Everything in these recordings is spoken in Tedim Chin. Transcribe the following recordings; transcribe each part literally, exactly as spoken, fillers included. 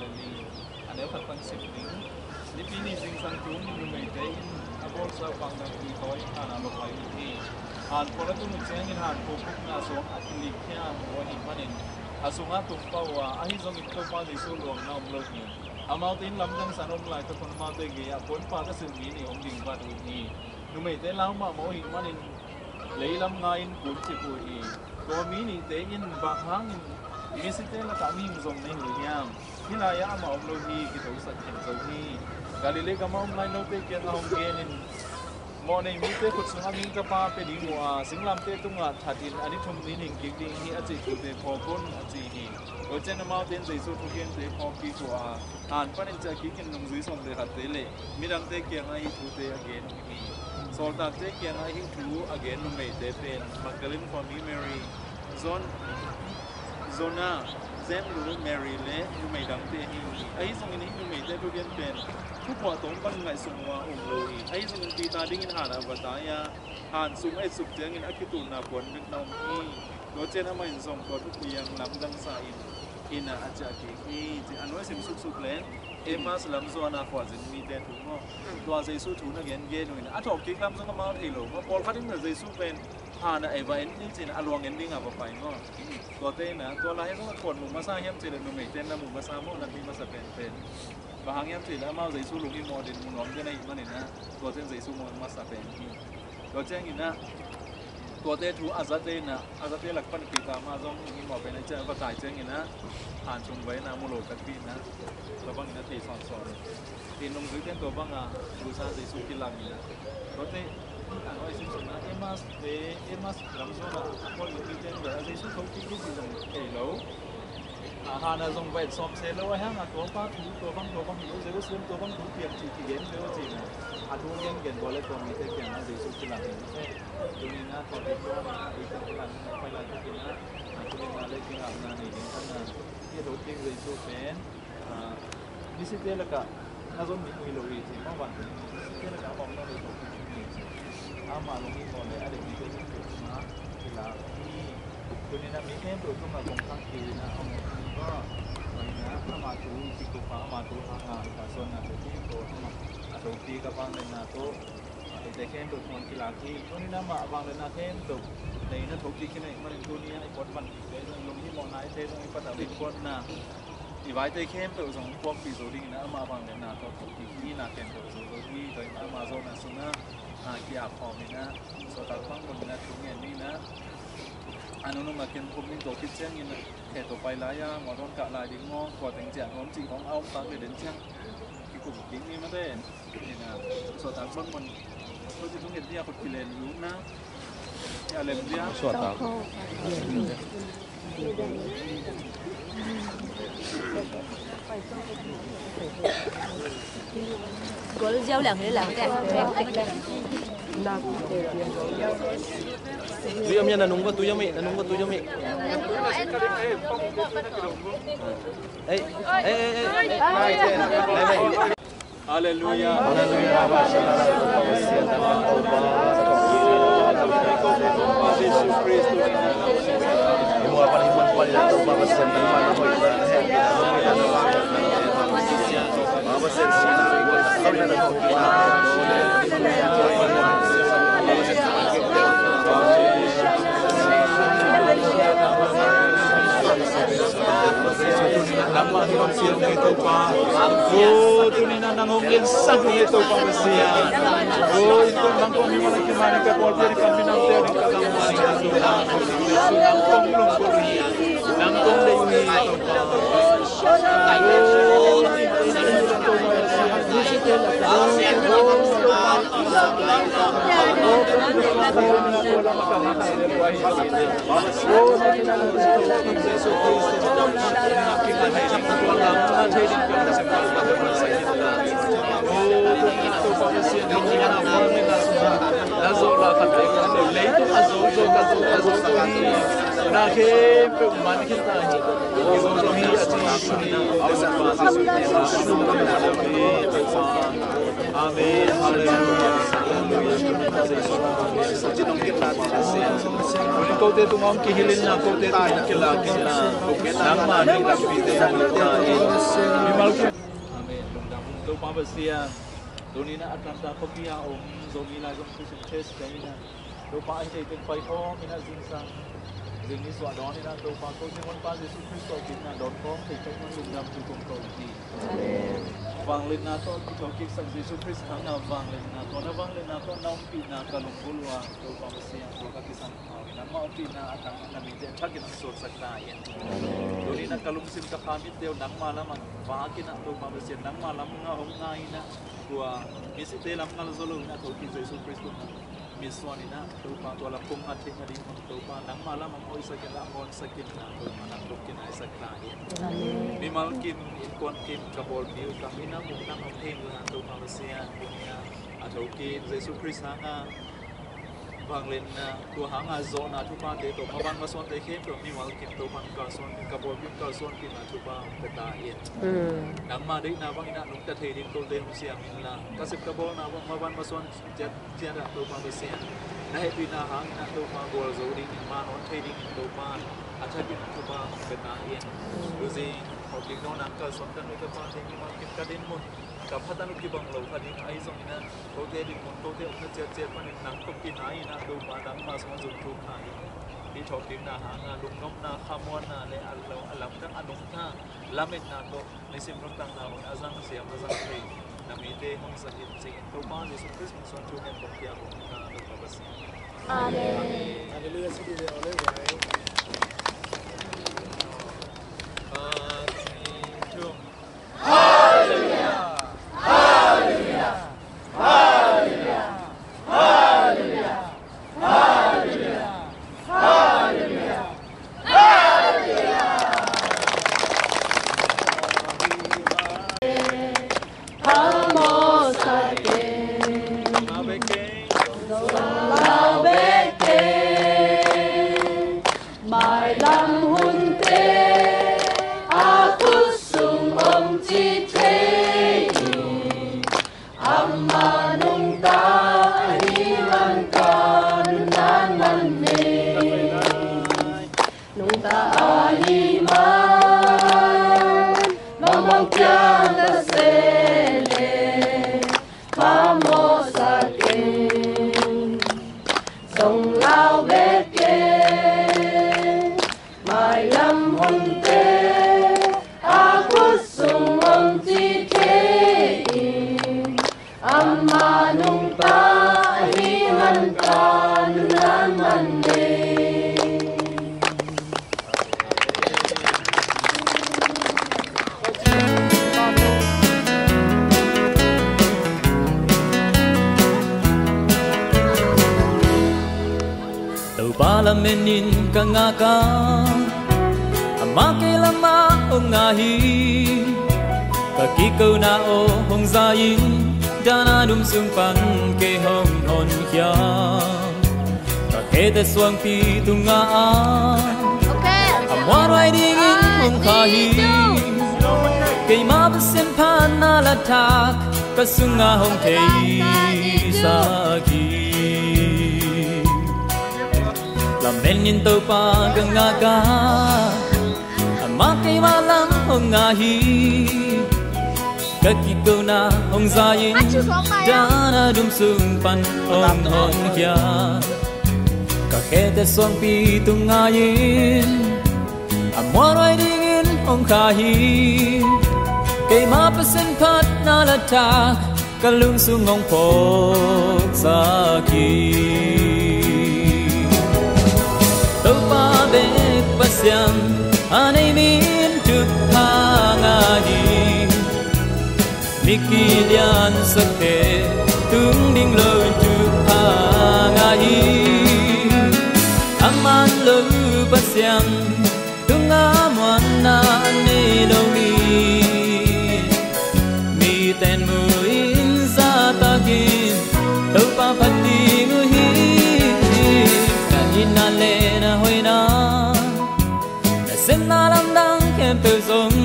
le li. A neu khat pan sim ding. Nipi ni zingsang tung in numeite in a bawlsa pang dang pi tawi han a lo pai uh hi. Han pawl a tun uh ciangin han pukpukna sawm a kilik hiam uh ahih manin a sungah tung pah uh a, ahi zongin Topa Jesu luangna om lo hi. Amaute in lamdang san om laitak hun amaute gei-ah puanpa ka silh mi nih hong ding vat uh hi. Numeite lau mahmah uh ahih manin leilam ngai-in kun cip uh hi. Tua mi nihte in bang hangin misite lakah mihing zong nei uh hiam? Hih lai-ah amah om lo hi, kitosak khin zo hi. Galilee gamah om lai note kiangah hong genin, mawhnei mite khut sungah mingkapa pia ding uh a, singlamteh tungah thatin a ni thum ni ning kik ding hi a cih thute phawk un, a ci hi. Tua ciangin amaute in Jesu thugente phawk kik uh a, han panin ciah kikin nungzui sawmte khatte le midangte kiangah hih thute a gen uh hi. Sawltakte kiangah hih thu a gen numeite pen Magdalene khua mi Mary, John, Jonah, James lu Mary le numei dangte ahi uh hi. Ahi zongin hih numeite thugen pen thuphuah tawm bang ngaihsut uh a om lo hi. Ahi zongin Peter dingin han ah va tai a, han sum a etsuk ciangin a kituhna puan bek na om hi. Tua ciang amah in zong tua thupiang lamdang sa in, inn ah a ciah kik hi, ci a nuai sim suksuk len. Emmaus lam zuan a khualzin mite thu maw? Tua Jesu thu na gen gen uh in a thawhkik lam zong amau thei lo maw? Pawlkhat in na Jesu pen han ah ei va en ni cin a luang en ding a va pai maw? Tuate in a tua lai zong a kuan mu masa hiam cih leh numeite na mu masa maw, na ti masa penpen. Bang hang hiam cih leh amau Jesu lunghimawh ding mu nuam den ahih manin a tuate in Jesu mu masa pen hi. Tua ciangin ah tuate thu a zate in ah a zate lak pan Peter mah zong lunghimawh pen a ciah va tai ciangin ah han sung vai in ah mu lo takpi in ah tua bangin a thei sawnsawn. Inn nungzuite in tua bangah Jesu, Jesu kilang in ah tuate a nuai sim sung ah Emmaus te, Emmaus lam zuan ah a kuan mite in ah Jesu thokik hi cih zong thei lo. A, han ah zong va et sawm se lo a, hang a tua pa thu, tua bang, tua bang hi lo, Jerusalem tua bang thu piang cih kigen ve aw ci-in a, a thu gengen bual le tua mite kiangah Jesu kilang hi. Tuni in a tua bek tua a, ei tua kilang in a, pai lai takin a, a, tuni in a le kingakna nei ding pan a, hih thokik Jesu pen, a, misite lakah na zon ding uh hi lo hi ci mah bang, misite lakah a om lo hi lo hi ci. Amah lunghimawh le a deih mite tungah kilak hi. Tuni in a mi khempeuh tungah kong khangkhiat in a, a om hi maw? Tua in a amah thu kikup a, amah thu hang a, i pahsuanna tawh kiko amah a thokik a vangliatna tawh eite khempeuh tungah kilak hi. Tuni in amah a vangliatna khempeuh nei in a thokik hi na hih manin tuni a i pawt van kikte zong, lunghimawhna eite zong i pat a vekpuakna i vaite khempeuh zong puakpih zo dingin amah a vangliatna tawh thokik hi. Na khempeuh zo zo hi. Tua in amah zawhna sungah, a, ki-ap khawm in a, sawltak bang mun in a thu ngen ni in a, a nunung a kin khum ding tawh khit ciangin a, khe tawh pai lai a, mawdawn kah lai ding maw, kua teng ciah nuam cih khawng a om tak le den ciang kikum ding ni mate. Ina, sawltak bang man. Tua ci tung et dia khut kilen lu na. Ya lem dia. Sawltak. Gol ziau liang hi liang te. Tui om ya, na nung va tui om i, na nung va tui om i. Ei, ei, ei, ei. Hallelujah. Hallelujah. Jesus Christ. Nang hong ginsan hi, Topa Pasian. O, i tun nang kong mi mawh na kimani ka pawlpi a ding ka minamte a ding ka gam a ding ka sung a ding ka sung nang kong lunggulh hi. Nang kong deih uh hi, Topa. O, i tun nang kong mi mawh na kimani ka pawlpi a ding ka minamte a ding ka gam a ding ka sung a ding ka sung nang kong lunggulh hi. Amen. Halleluia. Halleluia. Kote tungah hong kihilhin na, kote tungah hong kilakin na, nangmah na i lampite hong hilh ta in. Mimal kim. Amen. Lungdam ung Topa Pasian. Tuni-in a tlangta khuapi a om Zomi Laizom Christian Church te in a, Topa, a hih teng pai khawm in a, zingsang zing ni suah dawn in a, Topa, ko Zion Honpa Jesu Khrist tawh kikna dawn khawm thei pen hong lungdam thu kong ko hi. Amen. Vangliatna tawh kithokiksak Jesu Khrist hangin a vangliatna tawh, na vangliatna tawh na ompihna ka lunggulh uh a, Topa Pasian, tua ka kisam pau hi. Nangmah ompihna a tang na mite a thakin hong suaksak ta in. Tuni-in a ka lungsim ka kha mitte uh nangmah lamah vak in a, Topa Pasian, nangmah lamah hong ngai in a, tua misite lam ngal zaw lo in a, thokik Jesu Khrist tungah mitsuan in a, Topa, tua lam kong ngat theihna ding un, Topa, nangmah lamah hoihsak in la, honsak in la, Topa, nang kong kinaisak ta in. Amen. Mimal kim, innkuan kim ka bawlpi uh, ka minam uh nang hong thei inla, Topa Pasian, tuni-in a, a thokik Jesu Khrist hangah vangliatna, tua hangah zawhna thuphate tawh mavan masuante khempeuh mimal kim Topa'n kalsuan, ka bawlpi kalsuan kim a thupha hong pia ta in. Mm. Nangmah deihna bangin a nungta thei ding kote hong siam inla, ka sep ka bawlna bang mavan masuan ciat ciat ah, Topa Pasian, na hehpihna hangin a, Topa, gualzo dingin, maan hong thei dingin, Topa, a thakin a thupha hong pia ta in. Tuzing hong kik dawn a kalsuan ka nu ka pate mimal kim ka dinmun, ka phat a nu kibang lo kha ding ahi zongin a, kote dinmun, kote omna ciatciat panin nang tawh kinai in a, Topa, nangmah sungah zong thuk kha in. Hih thawhkikna hangah lungnopna, khamuanna le a lo, a lamdang, a nungta lametna tawh nisim nuntakna hong a zang siam, a zang thei na mite hong sak in, ci-in Topa Jesu Khrist min suang thu ngen kong pia kong ka, Topa Pasian. Amen. Amen. Hallelujah. Mailam hunte a khut sung om ci thei in, amah nungta ahih man ka nunnan man nei. Nungta ahih man bangbang piang ta se leh phamawh sak ing. Zong lau bek kei, mailam hunte a khut sung om ci thei in, amah nungta ahih man ka nunnan man nei. Topa lamen in ka ngak a, amah kei lamah hong ngai hi. Ka kikona aw hong za in, dan a num sung pan kei hong honkhia. Ka khete suangpi tungah a, a muanhuai dingin hong kha hi. Keimah Pasian phatna latak ka sungah hong theisak hi. Lamen in Topa ka ngak a, amah keimah lam hong ngai hi. Ka kikona hong za in, dan a dum sung pan hong honkhia. Ka khete suangpi tung ngai in, a muanhuai dingin hong kha hi. Keimah Pasian phatna latak ka lungsung hong phawksak hi. Topa bek Pasian a nei min thupha ngah hi. Mi kiliansak te tung ding lo in thupha ngah hi. A man lo Pasian tungah muanna nei lo mi, miten mu in zahtakin Topa phat ding uh hi. Na itna le na hoihna, na sepna lamdang khempeuh zong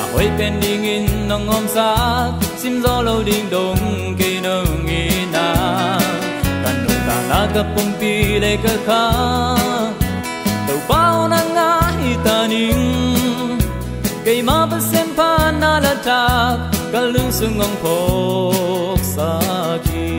a hoih pen dingin nong omsak, sim zo lo ding dong kei nong itna. Ka nuntakna, ka pumpi le ka kha, Topa hong nang ngah hi ta ning. Keima Pasian phatna la thak ka lungsung hong phawksak hi.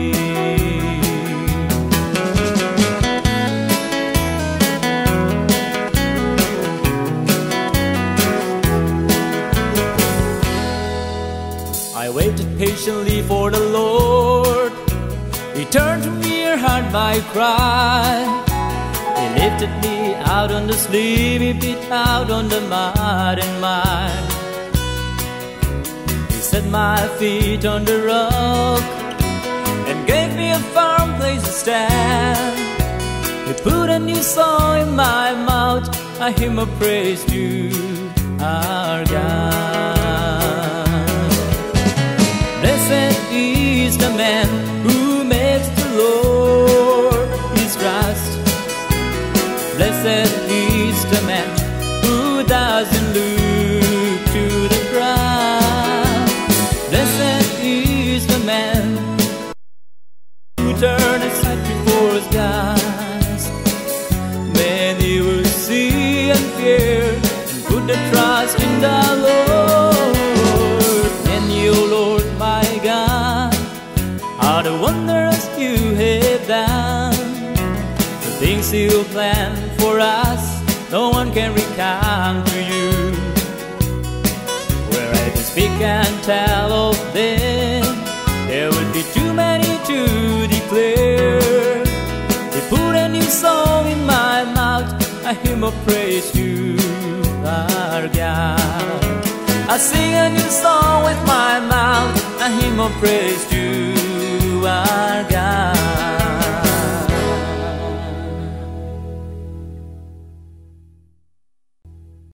I waited patiently for the Lord. He turned to me, heard my cry. He lifted me out on the slimy pit, out on the mud and mire. He set my feet on the rock and gave me a firm place to stand. He put a new song in my mouth, a hymn of praise to our God. Blessed is the man who makes the Lord his trust. Blessed is the man who doesn't look to the ground. Blessed is the man who turn aside before his guest. Many will see and fear and put their trust in the Lord. And you, Lord my God, are the wonders you have done. The things you plan for us, no one can recount to you. Were I to speak and tell of them, there would be too many to declare. He put a new song in my mouth, a hymn of praise to our God. I sing a new song with my mouth, a hymn of praise to